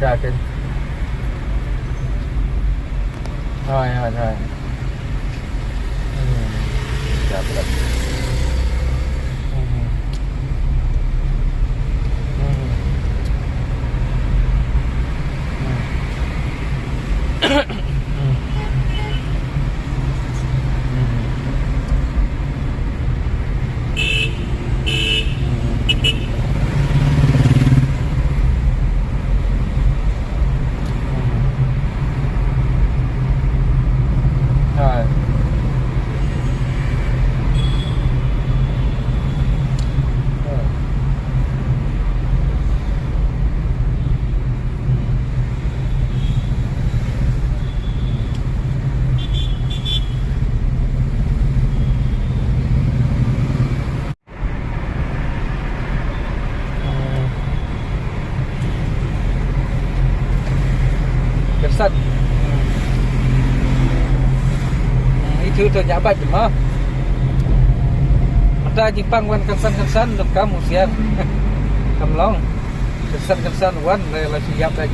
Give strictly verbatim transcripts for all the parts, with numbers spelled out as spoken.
Hoi, hoi, hoi. Hmm. Hmm. Hmm. Kynsan. Hmm, itu tu jabat je mah. Mata jingpang wan kynsan kynsan duk kam usian. Kam long. Kynsan kynsan wan le la siap dai.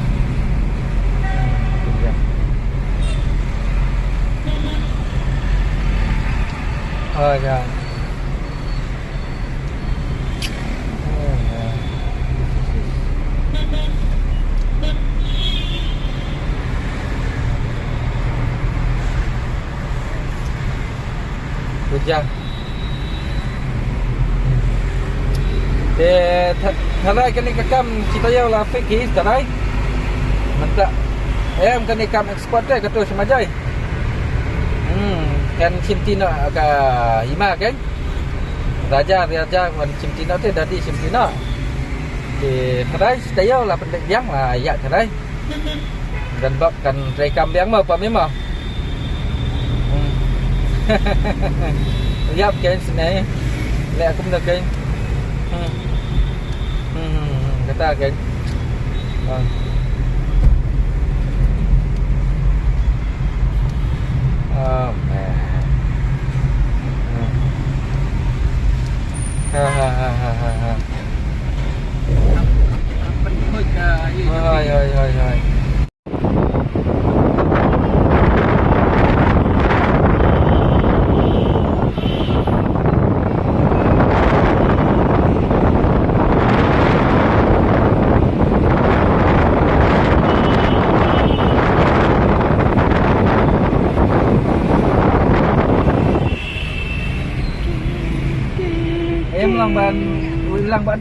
Oh ya. Bujang. Te tha-, tharai kane ka kam kita ïa la fake hi tharai. Mynta em kane kam expert te ka tu sha Majai. Hmm, kan shim tino ka hima kan. Raja, raja wan shim tino te dadi shim tino. Te tharai kita ïa la pynleit biang la ïa tharai. Dan bak kan trei kam biang mo pa mi mo. Hmm. Ïap kein sini. Leh kumno kein. Hmm. Hmm, kata kein. Ah. Oh, man. Hmm. Ha, ha, ha, ha, ha, ha. Hoi, hoi, hoi, hoi. Em lang ban, lang ban